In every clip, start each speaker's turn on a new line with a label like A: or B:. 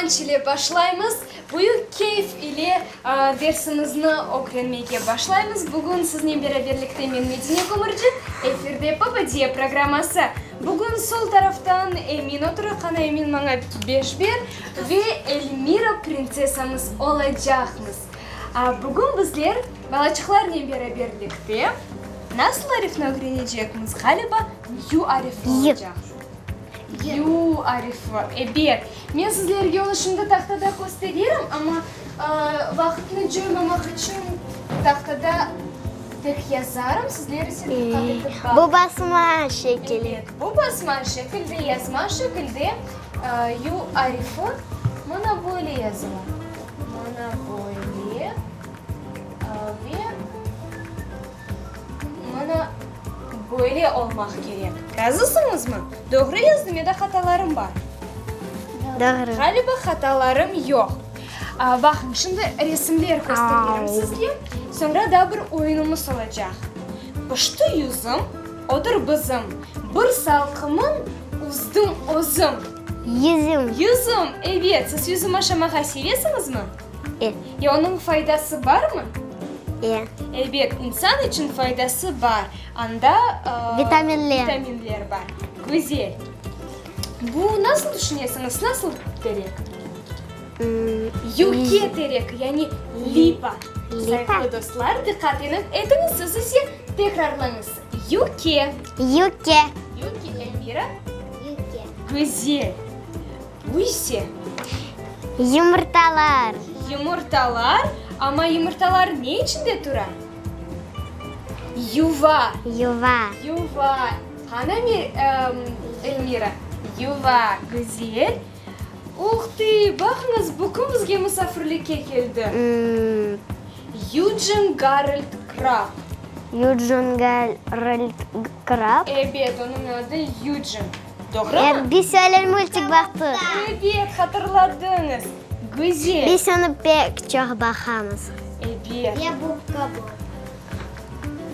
A: quvanç ile başlaymız, büyük keyf ile dersimizni ögrenmege başlaymız. Bugün siznen beraberlikte men Medine Kömürci, efirde PPD programması. Bugün sol taraftan Emin otura, qana Emin maña beş ber, ve Elmira printsessamız olacaqmız. Bugün bizler balaçıqlarnen beraberlikte nasıl arifni ögrenecekmiz? Ğaliba, Yu arifi olacaq. Yu arifi, ebet. Men sizlerge onı şimdi tahtada kösteririm, amma vaqıtnı coymamaq içün tahtada tek yazarım, sizler ise diqqat etip baqıñız.
B: Bu basma şekili.
A: Ebet, bu basma şekilde, yazma şekilde yu arifi mına böyle yazıla. Mına böyle ve. Mına böyle olmaq kerek. Razısıñızmı? Doğru yazdım ya da hatalarım bar?
B: Doğru.
A: Ğaliba hatalarım yoq. Baqıñ, şimdi resimler kösteririm sizge. Soñra daa bir oyunımız olacaq. Pıştı yüzüm, odır bizim. Bir salqımın üzdim özüm.
B: Yüzüm.
A: Yüzüm, ebet. Siz yüzüm aşamağa sevesiñizmi?
B: E.
A: Ya onıñ faydası barmı?
B: E.
A: Elbet, insan içün faydası bar. Anda
B: Vitaminler.
A: vitaminler bar. Güzel. Bu nasıl tüşünesiñiz, nasıl terek? Yüke terek, yani lipa.
B: Lipa.
A: Sayğılı dostlar, diqqat etiñiz, siz ise tekrarlañız. Yüke.
B: Yüke.
A: Yüke, Elmira?
B: Yüke.
A: Güzel. Bu ise.
B: Yımırtalar.
A: Yımırtalar. Amma yımırtalar ne içinde tura? Yuva.
B: Yuva.
A: Yuva. Qana, Elmira? Yuva. Güzel. Uh tı, baqıñız, bu kim bizge musafirlikke keldi? Yücin Garold Krab.
B: Yücin Garold Krab?
A: Ebet, onıñ adı Yücin. Doğrumı?
B: Biz öyle multik baqtıq.
A: Ebet, hatırladıñız. Güzel.
B: Biz onı pek çoq baqamız.
A: Ebet.
B: Ya Bubka Bob.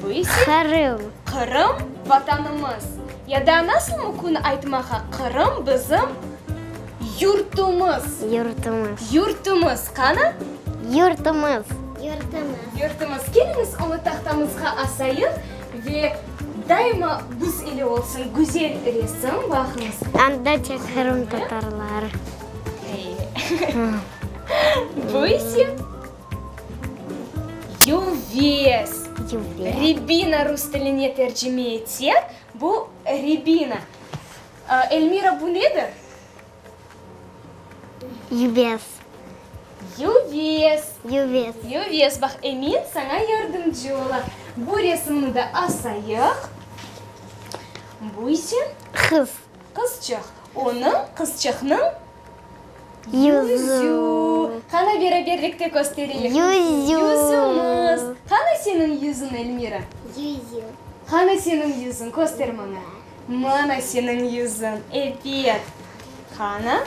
A: Bu ise?
B: Qırım.
A: Qırım, Vatanımız. Ya da nasıl mümkün aytmağa, Qırım bizim yurtumız.
B: Yurtumız.
A: Yurtumız. Qana?
B: Yurtumız. Yurtumız.
A: Yurtumız. Keliñiz, onı tahtamızğa asayıq ve daima biz ile olsun güzel resim, baqıñız.
B: Anda tek qırımtatarlar.
A: Bu ise yüvez.
B: Yüvez.
A: Ribina rus tiline tercime etsek, bu ribina. Elmira, bu nedir?
B: Yüvez.
A: Yüvez.
B: Yüvez.
A: Yüvez. Baq, Emin saña yardımcı ola. Bu resimni de asayıq. Bu ise?
B: Qız.
A: Qızçıq. Onıñ, qızçıqnıñ
B: Yüzü.
A: Qana, beraberlikte köstereyik.
B: Yüzü.
A: Yüzümiz. Qana seniñ yüzüñ, Elmira?
B: Yüzü.
A: Qana seniñ yüzüñ, köster maña. Mana seniñ yüzüñ, ebet. Qana,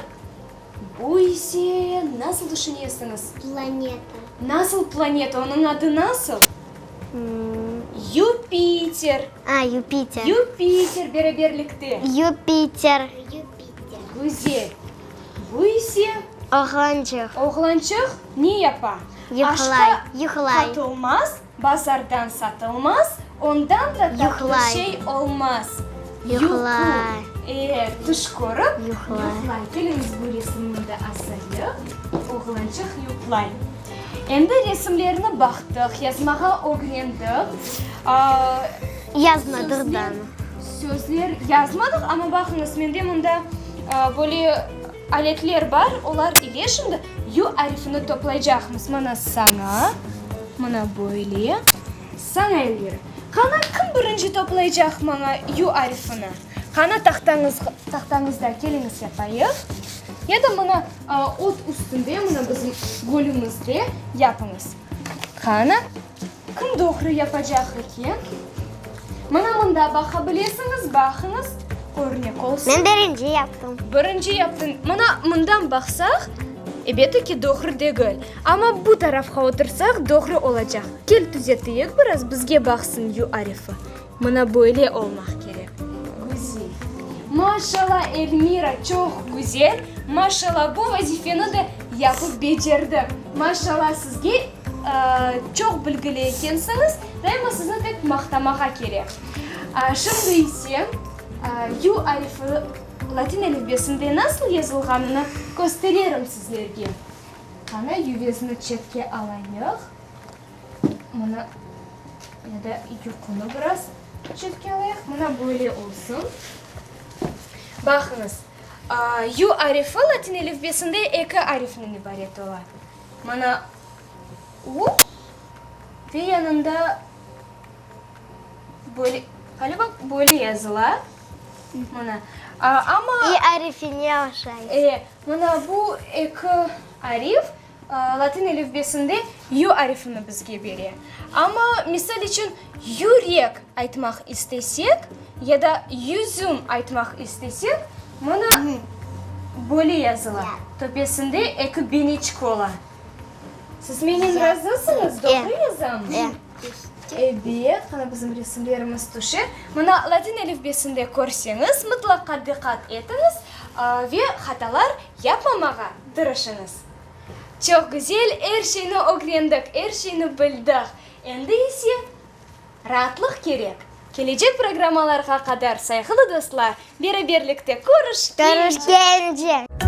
A: bu ise nasıl tüşünesiñiz?
B: Planeta.
A: Nasıl planeta? Onıñ adı nasıl? Yupiter.
B: A, Yupiter.
A: Yupiter, beraberlikte.
B: Yupiter. Yupiter.
A: Güzel. Bu ise?
B: Oğlançıq.
A: Oğlançıq ne yapa?
B: Yuqlay.
A: Aşqa
B: Yuqlay.
A: qatılmaz. Bazardan satılmaz, ondan da tatlı
B: Yuqlay.
A: şey olmaz.
B: Yuqlay.
A: Yuqu. E, tüş körip,
B: Yuqlay.
A: yuqlay. Keliñiz bu resimni de asayıq. Oğlançıq yuqlay. Endi resimlerni baqtıq, yazmağa ögrendik.
B: Yazmadıq
A: Sözler,
B: daa.
A: sözler yazmadıq, amma baqıñız, mende mında böyle Aletler bar, olar ile şimdi yu arifini toplaycaqmız. Mına saña, mına böyle, saña Elvira. Qana, kim birinci toplaycaq maña yu arifini? Qana, tahtañız, tahtañızda keliñiz yapayıq. Ya da mına ot üstünde, mına bizim gölümizde yapıñız. Qana, kim doğru yapacaq eken? Mına mında baqa bilesiñiz, baqıñız, örnek olsun.
B: Men birinci yaptım.
A: Birinci yaptıñ. Mına mından baqsaq, ebette ki, doğru degil. Amma bu tarafqa otursaq, doğru olacaq. Kel tüzeteyik biraz, bizge baqsın yu arifi. Mına böyle olmaq kerek. Güzel. Maşallah, Elmira, çoq güzel. Maşallah, bu vazifeni de yapıp becerdi. Maşallah sizge, çoq bilgili ekensiñiz, daima sizni tek maqtamağa kerek. Şimdi ise Yu arifi latin elifbesinde nasıl yazılğanını köstererim sizlerge. Qana, yüvezni çetke alayıq. Mına, ya da yuqunı biraz çetke alayıq. Mına böyle olsun. Baqıñız, Yu arifi latin elifbesinde eki arifnen ibaret ola. Mına U ve yanında böyle, ğaliba, böyle yazıla. Mına, amma.
B: İ arifine oşay.
A: E, mına bu eki arif Latin elifbesinde Yu arifini bizge bere. Amma, misal içün, yürek aytmaq istesek ya da yüzüm aytmaq istesek, mına böyle yazıla, töpesinde eki beneçik ola. Siz menen razısıñız, doğru yazamı? Ebet, qana bizim resimlerimiz tüşe. Mına latin elifbesinde körseñiz, mıtlaqa diqqat etiñiz ve hatalar yapmamağa tırışıñız. Çoq güzel, er şeyni ögrendik, er şeyni bildik. Endi ise raatlıq kerek. Kelecek programmalarğa qadar, sayğılı dostlar, beraberlikte körüşkence!
B: Körüşkence!